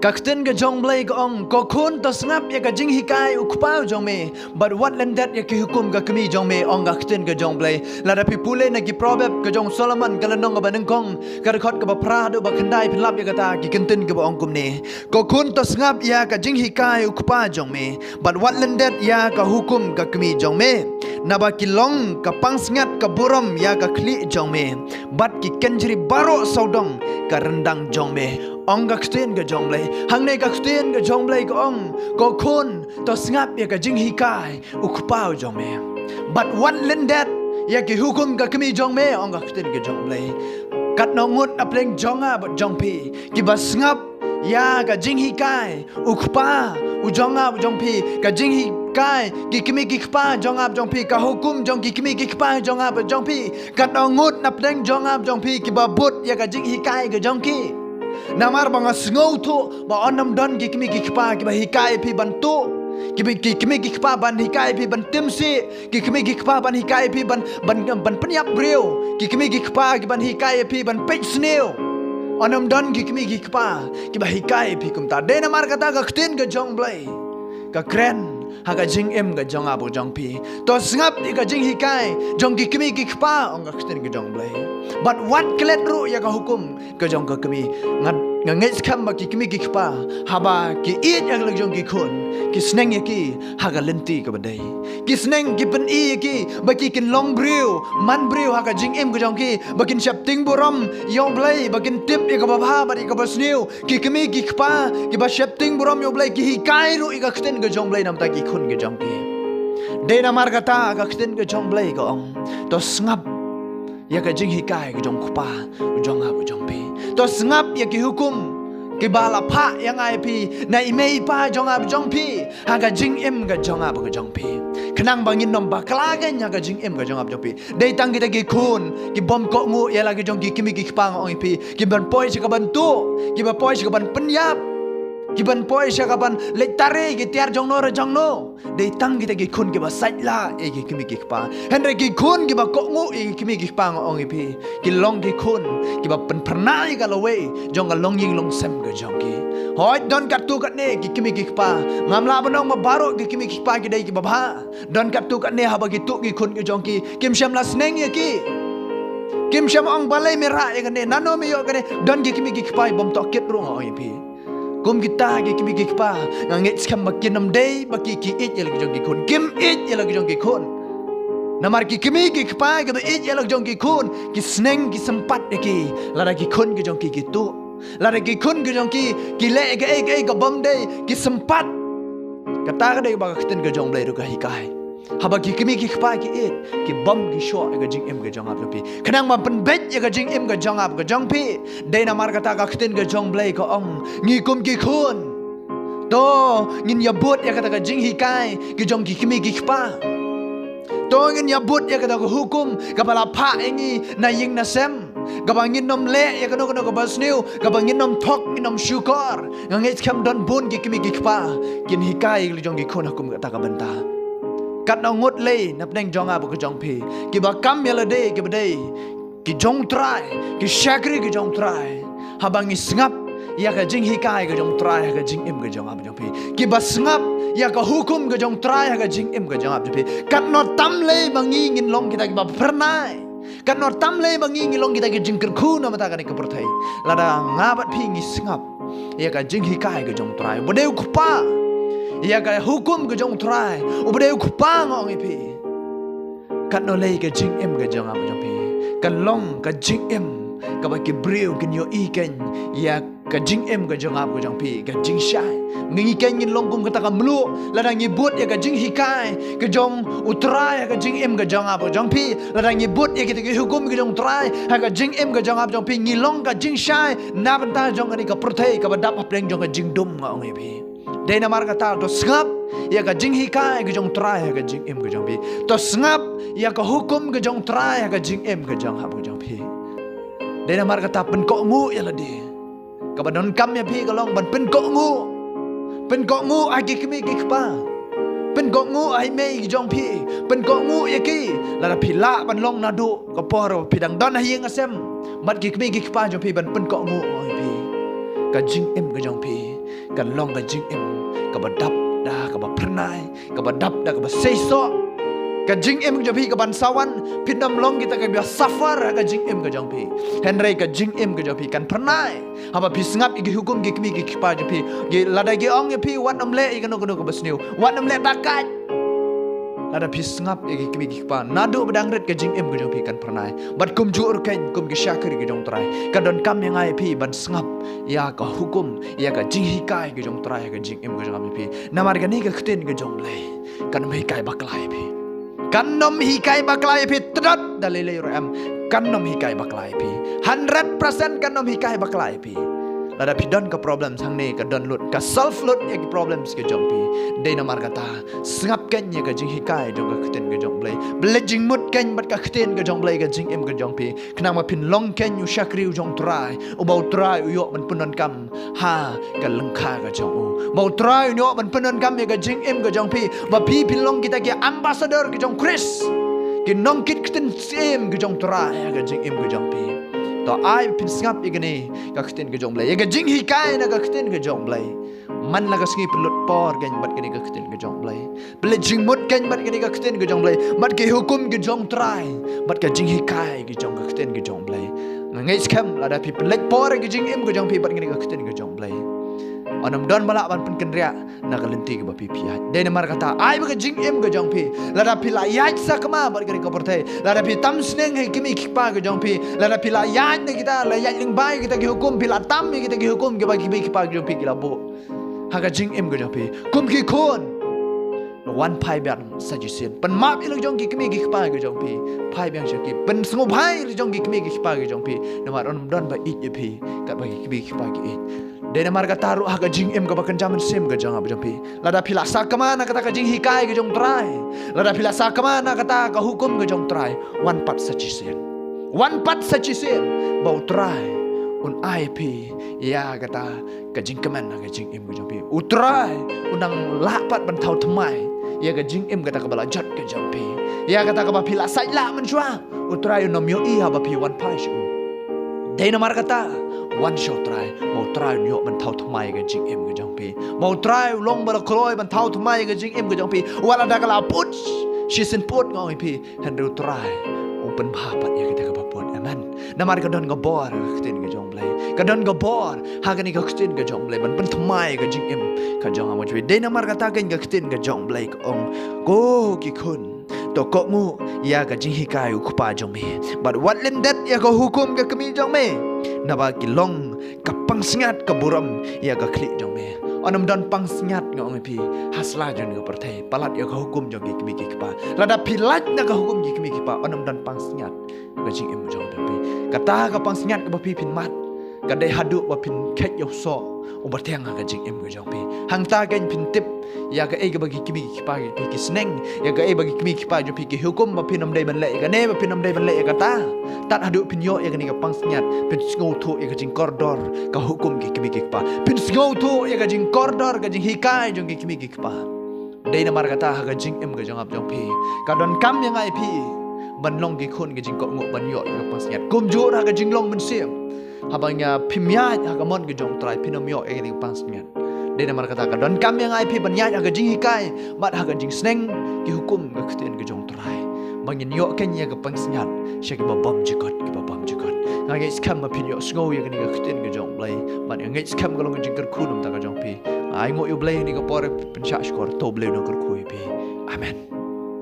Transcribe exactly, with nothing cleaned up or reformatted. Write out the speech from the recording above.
Ka ktien ka jong Blei ka ong, ko khun, to sngap ïa ka jinghikai u kpa u jong me, bad wat lyndet ïa ki hukum ka kmie jong me, ong ka ktien ka jong Blei. Lada phi pule na ki Proverb ka jong Solomon ka lynnong kaba nyngkong, ka dkhot kaba phra haduh ba khyndai, phin lap ïa kata ki kyntien kiba ong kumne: Ko khun, to sngap ïa ka jinghikai u kpa jong me, bad wat lyndet ïa ka hukum ka kmie jong me. Naba ki long ka pansngiat ka burom ïa ka khlieh jong me, bad ki kynjri baroh sawdong ka ryndang jong me, ong ka ktien ka jong Blei. Hangne ka ktien ka jong Blei ka ong, ko khun, to sngap ïa ka jinghikai u kpa u jong me, bad wat lyndet ïa ki hukum ka kmie jong me, ong ka ktien ka jong Blei. Katno ngut na pdeng jong nga bad jong phi kiba sngap ïa ka jinghikai u kpa u jong nga u jong phi, ka jinghikai ki kmie ki kpa jong nga u jong phi, ka hukum jong ki kmie ki kpa jong nga u jong phi. Katno ngut na pdeng jong nga u jong phi kiba bud ïa ka jinghikai ka jong ki? Namar ba nga sngewthuh ba yn ym don ki kmie ki kpa kiba hikai phi ban tuh, ki, ki kmie ki kpa ban hikai phi ban tim sih, ki kmie ki kpa ban hikai phi ban, ban, ban pynïap briew, ki kmie ki kpa ki ban hikai phi ban peit sniew. Yn ym don ki kmie ki kpa kiba hikai phi kumta. Dei namar kata ka ktien ka jong Blei ka kren ha ka jingim ka jong nga bad jong phi. To sngap ïa ka jinghikai jong ki kmie ki kpa, ong ka ktien ka jong Blei, bad wat klet ruh ïa ka hukum ka jong ka kmie. Nga, nga ngeit skhem ba ki kmie ki kpa, haba ki ïeit ïa la ki jong ki khun, ki sneng ïa ki ha ka lynti kaba dei. Ki sneng, ki pyni ïa ki ba ki kin long briew man briew ha ka jingim ka jong ki, ba kin sheptieng burom ïa u Blei, ba kin tip ïa kaba bha bad ïa kaba sniew. Ki kmie ki kpa kiba sheptieng burom ïa u Blei, ki hikai ruh ïa ka ktien ka jong Blei namar ki khun ka jong ki. Dei namar kata ka ktien ka jong Blei ka ong, to sngap ïa ka jinghikai ka jong u kpa u jong nga u jong phi. To sngap ïa ki hukum kiba la phah ïa nga ïa phi na i mei i pa jong nga u jong phi, ha ka jingim ka jong nga bad ka jong phi, khnang ba ngin ym bakla keiñ ha ka jingim ka jong nga bad jong phi. Dei tang kita ki khun ki bym kohnguh ïa la ki jong ki kmie ki kpa, nga ong ïa phi, ki ban poi sha ka ban tuh, ki ban poi sha ka ban pynïap, ki ban poi sha ka ban leit tari ki tiar jong no re jong no. Dei tang kita ki khun kiba sait lah ïa ki kmie ki kpa. Hynrei ki khun kiba kohnguh ïa ki kmie ki kpa, nga ong ïa phi, ki long ki khun kiba pynphyrnai ïa ka lawei jong ka longïing longsem ka jong ki. Hooid, don katto katne ki kmie ki kpa, ngam lah ban ong ba baroh ki kmie ki kpa ki dei kiba bha. Don katto katne haba ki tuh ki khun ki jong ki, kim shym la sneng ïa ki, kim shym ong balei me rah ïa kane, nano me ïoh kane. Don ki kmie ki kpa ki bym tohkit ruh, nga ong ïa phi. Kum kita ki kmie ki kpa, nga ngeit skhem ba kin ym dei ba ki, ki ïeit ïa la ki jong ki khun. Kim ïeit ïa la ki jong ki khun. Namar ki kmie ki kpa kiba ïeit ïa la ki jong ki khun, ki sneng ki sympat ïa ki lada ki khun ki jong ki ki tuh. Lada ki khun ki jong ki ki leh kaei kaei ka bym dei, ki sympat. Kata ka dei ba ka ktien ka jong Blei ruh ka hikai. Haba ki kmie ki kpa ki ïeit, ki bym ki shoh ïa ka jingim ka jong nga bad jong phi, khnang ban pynbeit ïa ka jingim ka jong nga bad ka jong phi. Dei namar kata ka ktien ka jong Blei ka ong, ngi kum ki khun, to ngin ïabud ïa kata ka jinghikai ki jong ki kmie ki kpa. To ngin ïabud ïa kata ka hukum kaba la phah ïa ngi na ïing na sem, kaba ngin ym leh ïa kano kano kaba sniew, kaba ngin ym thok, ngin ym shukor. Nga ngeit skhem don bun ki kmie ki kpa kin hikai ïa la ki jong ki khun ha kum kata ka bynta. Katno ngut lei na pdeng jong nga bad ka jong phi kiba kam ïa lade kiba dei ki jong u Trai, ki shakri ki jong u Trai. Haba ngi sngap ïa ka jinghikai ka jong u Trai ha ka jingim ka jong nga bad jong phi, kiba sngap ïa ka hukum ka jong u Trai ha ka jingim ka jong nga bad jong phi, katno tam lei ba ngi ngin long kita kiba phyrnai. Katno tam lei ba ngi ngi long kita ki jingkyrkhu na bynta kane ka pyrthei, lada nga bad phi ngi sngap ïa ka jinghikai ka jong u Trai uba dei u kpa, ïa ka hukum ka jong u Trai uba dei u kpa, nga ong ïa phi. Katno lei ka jingim ka jong nga bad jong phi kan long ka jingim kaba ki briew kin ïohi keiñ ïa ka jingim ka jong nga bad ka jong phi, ka jingshai. Ngi keiñ ngin long kum kata ka mluh lada ngi bud ïa ka jinghikai ka jong u Trai ha ka jingim ka jong nga bad ka jong phi, lada ngi bud ïa kita ki hukum ka jong u Trai ha ka jingim ka jong nga bad jong phi, ngi long ka jingshai na bynta jong kane ka pyrthei kaba dap hapdeng jong ka jingdum, nga ong ïa phi. Dei namar kata to sngap ïa ka jinghikai ka jong u Trai ha ka jingim ka jong phi. To sngap ïa ka hukum ka jong u Trai ha ka jingim ka jong nga bad ka jong phi. Dei namar kata pynkohnguh ïa lade. Kaba donkam ïa phi ka long ban pynkohnguh. Pynkohnguh ha ki kmie ki kpa. Pynkohnguh ha i mei i jong phi. Pynkohnguh ïa ki. Lada phi lah ban long naduh ka por ba phi dang don ha ïing ha sem bad ki kmie ki kpa jong phi, ban pynkohnguh ïa phi. Ka jingim ka jong phi kan long ka jingim kaba dap da kaba phyrnai, kaba dap da kaba seisoh. Ka jingim ka jong phi kaban sa wan, phin ym long kita kiba suffer ha ka jingim ka jong phi. Hynrei ka jingim ka jong phi kan phyrnai haba phi sngap ïa ki hukum ki kmie ki kpa jong phi. Ki, lada ki ong ïa phi wat ym leh ïa kano kano kaba sniew, wat ym leh dakait, lada phi sngap ïa ki kmie ki kpa, naduh ba dang rit ka jingim ka jong phi kan phyrnai. Bad kumjuh ruh keiñ kum ki shakri ki jong U Trai, ka donkam ïa nga ïa phi ban sngap ïa ka hukum, ïa ka jinghikai ka jong U Trai ha ka jingim ka jong nga ïa phi. Namar kane ka ktien ka jong U Blei kan ym hikai bakla ïa phi. Kan ym hikai bakla ïa phi, tdot da lei lei ruh em. Kan ym hikai bakla ïa phi. Hundred percent kan ym hikai bakla ïa phi. Lada phi don ka problem hangne, ka don lut, ka solve lut ïa ki problems ka jong phi. Dei namar kata, sngap keiñ ïa ka jinghikai jong ka ktien ka jong U Blei. Pynleit jingmut keiñ bad ka ktien ka jong U Blei ha ka jingim ka jong phi, khnang ba phin long keiñ u shakri u jong U Trai, uba U Trai u ïoh ban pyndonkam ha ka lyngkha ka jong u. Ba U Trai un ïoh ban pyndonkam ïa ka jingim ka jong phi, ba phi phin long kita ki ambassador ki jong Khrist, ki nongkit ktien syiem ki jong U Trai ha ka jingim ka jong phi. To ai phin sngap ïa kane ka ktien ka jong U Blei, ïa ka jinghikai na ka ktien ka jong U Blei. Man la ka sngi pynlut por keiñ bad kane ka ktien ka jong U Blei. Pynleit jingmut keiñ bad kane ka ktien ka jong U Blei, bad ki hukum ki jong U Trai, bad ka jinghikai ki jong ka ktien ka jong U Blei. Nga ngeit skhem lada phi pynleit por ïa ka jingim ka jong phi bad kane ka ktien ka jong U Blei, yn ym don ba lah ban pynkynriah na ka lynti kaba phi phi ïaid. Dei namar kata, ai ba ka jingim ka jong phi, lada phi la ïaid sakma bad kane ka pyrthei, lada phi tam sneng ha ki kmie ki kpa ka jong phi, lada phi la ïaid na kita, la ïaid lyngba ïa kita ki hukum, phi la tam ïa kita ki hukum kiba ki kmie ki kpa ka jong phi ki la buh ha ka jingim ka jong phi kum ki khun, wan phai biang sa shisien. Pynmap ïa la jong ki kmie ki kpa ki jong phi, phai biang sha ki. Pynsngewbha ïa la jong ki kmie ki kpa ki jong phi, namar yn ym don ba ïeit ïa phi katba ki kmie ki kpa ki ïeit. Dei namar kata ruh ha ka jingim kaba kynja mynsiem ka jong nga bad jong phi, lada phi la sakma na kata ka jinghikai ka jong U Trai, lada phi la sakma na kata ka hukum ka jong U Trai, wan pat sa shisien. Wan pat sa shisien, ba U Trai un ai phi ïa kata ka jingkmen ha ka jingim ka jong phi. U Trai un nang lah pat ban thaw thymmai ïa ka jingim kata kaba la jot ka jong phi, ïa kata kaba phi la sait lah mynshuwa. U Trai un ym ïohi haba phi wan phai sha u. Dei namar kata, wan sha U Trai, ba U Trai un ïoh ban thaw thymmai ïa ka jingim ka jong phi. Ba U Trai u long ba la kloi ban thaw thymmai ïa ka jingim ka jong phi, wat lada ka la pud shisien pud, nga ong ïa phi, hynrei U Trai u pynbha pat ïa kata kaba pud. Amen. Namar ka don ka bor ha ka ktien ka jong U Blei, ka don ka bor ha kane ka ktien ka jong U Blei ban pynthymmai ïa ka jingim ka jong nga bad jong phi. Dei namar kata keiñ ka ktien ka jong U Blei ka ong, ko ki khun, to kohnguh ïa ka jinghikai u kpa jong me, bad wat lyndet ïa ka hukum ka kmie jong me, naba ki long ka pansngiat ka burom ïa ka khlieh jong me. Yn ym don pansngiat, nga ong ïa phi, ha sla jong ka pyrthei palat ïa ka hukum jong ki kmie ki kpa. Lada phi lait na ka hukum ki kmie ki kpa, yn ym don pansngiat ha ka jingim jong phi. Kata ka pansngiat kaba phi phin mad, ka dei haduh ba phin kheit ïa u soh uba thiang ha ka jingim ka jong phi. Hangta keiñ phin tip ïa kaei kaba ki kmie ki kpa ki, ki sneng, ïa kaei ba ki kmie ki kpa jong phi ki hukum ba phin ym dei ban leh ïa kane, ba phin ym dei ban leh ïa kata. Tad haduh phin ïoh ïa kane ka pansngiat, phin sngewthuh ïa ka jingkordor ka hukum ki kmie ki kpa, phin sngewthuh ïa ka jingkordor ka jinghikai jong ki kmie ki kpa. Dei namar kata ha ka jingim ka jong nga bad jong phi, ka donkam ïa nga ïa phi ban long ki khun ka jingkohnguh ban ïoh ïa ka pansngiat. Kumjuh ha ka jinglong mynsiem, haba nga phim ïaid ha ka mon ka jong U Trai, phin ym ïoh ïa ka pansngiat. Dei namar kata ka donkam ïa nga ïa phi ban ïaid ha ka jinghikai bad ha ka jingsneng ki hukum ka ktien ka jong U Trai, ba ngin ïoh keiñ ïa ka pansngiat sha kiba bymjukut, kiba bymjukut. Nga ngeit skhem ba phin ïohsngew ïa kane ka ktien ka jong U Blei, bad nga ngeit skhem ka long ka jingkyrkhu na ka bynta ka jong phi. Nga ainguh ïa U Blei ha kane ka por, pynshah shkor. To U Blei un kyrkhu ïa phi. Amen.